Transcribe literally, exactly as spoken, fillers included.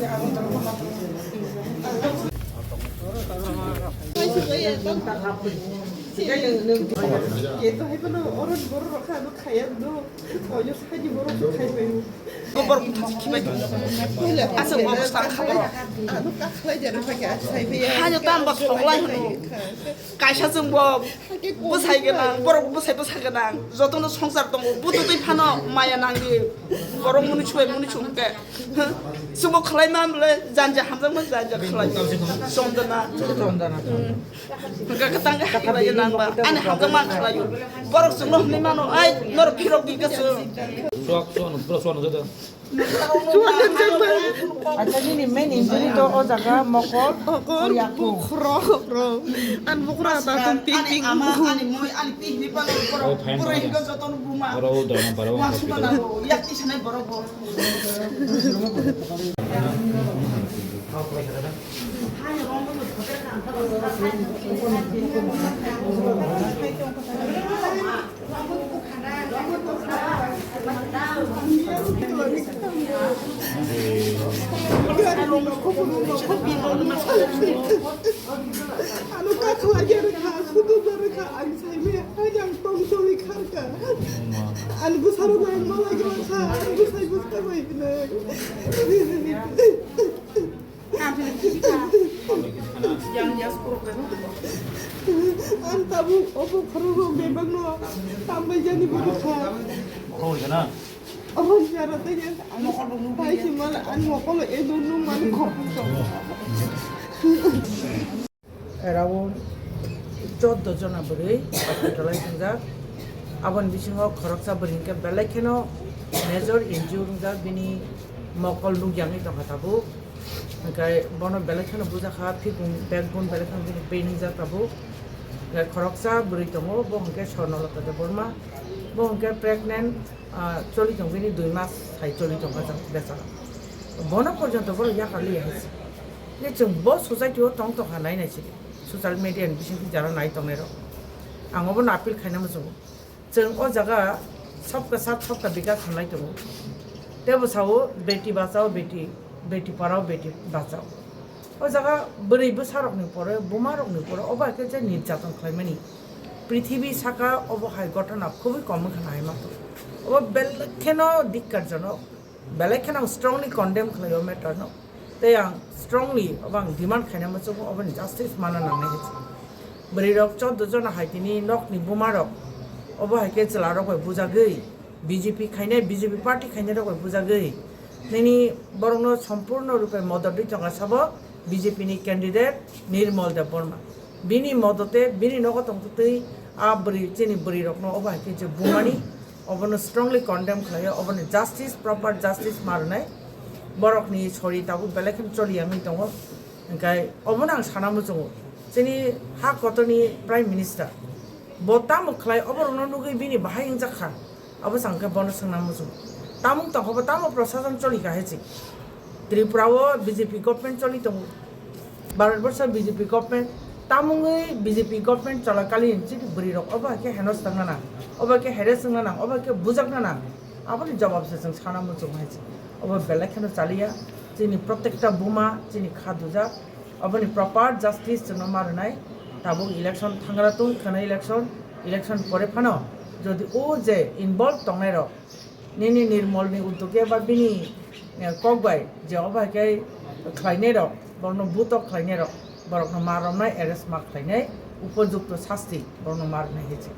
Hajo tamba soklai hwno. Kaisa chwng bo bwsai gwnang, borok bwsai bwsa gwnang. Jotono swngchar tongo, bututwi phano maya nangdi. Borok muni chubai muni chum khe. Chwngbo khlai ma bwle janja hamjakma janja khlai. Chondona. Chondona. Hwnkhe kwtang khe hakhe bai nang ba. Ani hamjakma khlai. Borok chwngno hwnwi mano, "Ai, norok phirok di khe chwng." Suak, suak, suak, suak, suak. Acha nini main injury to o jaga mokol, mokol, yakung. Bukhro, bro. An bukhro ta tum ping ping. Ani ama, ani moi, ani ping ping palo borok. Oh, fine, fine. Borok jotono buma. Borok o dona, borok o hospital. Yak ti sanai borok bo. Ano kakhlai ya rwkha, khuduk ya rwkha, ang saimaya, ang tong tongwi kharkha. Ano bwsarok bai malai gwlak kha, ano bwsai bwsai bai hinwi. Ang tabuk obo khoroknw bebakno tambai jani bwrwi kha. Obo jara tei ang pai si mal ang mokolo e dun nung mani khoroknw. Around chordo jona bwrwi hospitalize wngjak. Aboni bisingo khoroksa bwrwi hwnkhe belai kheno major injury wngjak, bini mokol nukyangwi tongkha tabuk. Hwnkhe bono belai kheno bujakha, phikung backbone belai kheno bini pain wngjak tabuk. Hwnkhe khoroksa bwrwi tongo, bo hwnkhe Swarnalata Debbarma, bo hwnkhe pregnant, ah, choli tong bini dui mas hai choli tongkha jang bechara. Bono porjonto borok yakarliya hai se. Je chwng bo society o tong tongkha nai nai sidi. Social media ni bisingtwi jara nai tongnai rok. Ang obono appeal khaina muchungo. Chwng o jaga sabka sath sabka bikas hwnlai tongo. Tei bo sao, "Beti bachao, beti, beti parao, beti bachao." O jaga bwrwi bwsarokni pore, bumarokni pore, obo hai khe je nirjaton khlaimani. Prithibi saka obo hai ghotona khubui kom wngkha nai ma tongo. Obo belai kheno dikkarjonok. Belai kheno ang strongly condemn khlai o matter no. Tei ang strongly obo ang demand khaina muchungo, oboni justice mana nangnai hai se. Bwrwi rok chordo jona hai tini nokni buma rok obo hai khe chwla rok bai bujagwi B J P khainai, B J P party khainai rok bai bujagwi nini borokno sompurno rupe modot rwi tongo sabo B J P ni candidate Nirmal Debbarma. Bini modote bini nogo tongtwi a bwrwi, chini bwrwi rokno obo hai khe je bumani. Obono strongly condemn khlaio, oboni justice, proper justice ma rwnai. Borokni sori tabuk belai kheno choli yangwi tongo. Hwnkhe obono ang sana muchungo, chini ha kotorni Prime Minister bo tamo khlai, oborokno nugwi bini bahai wngjak kha, abo se ang khe bono swngna muchungo. Tamung tongkha bo tamo prosason choli kha hai se. Tripura o B J P government choli tongo. Bharat borsho B J P government, tamungwi B J P government cholakali chini bwrwi rok obo hai khe henos tangna nang, obo hai khe harass wngna nang, obo hai khe bujakna nang. Aboni jawab se chwng sana muchung hai se. Obo belai kheno chaliya. Chini protekta buma chini kha dujak. Oboni proper justice chwngno ma rwnai. Tabuk election thangra tung khwna election, election pore phano jodi o je involve tongnai rok, nini Nirmolni uddukhe ba bini, eh, kok bai je obo hai khe khlainai rok, borokno butok khlainai rok, borokno ma romnai, arrest ma khlainai, upojukto sasti borokno ma rwnai hai se.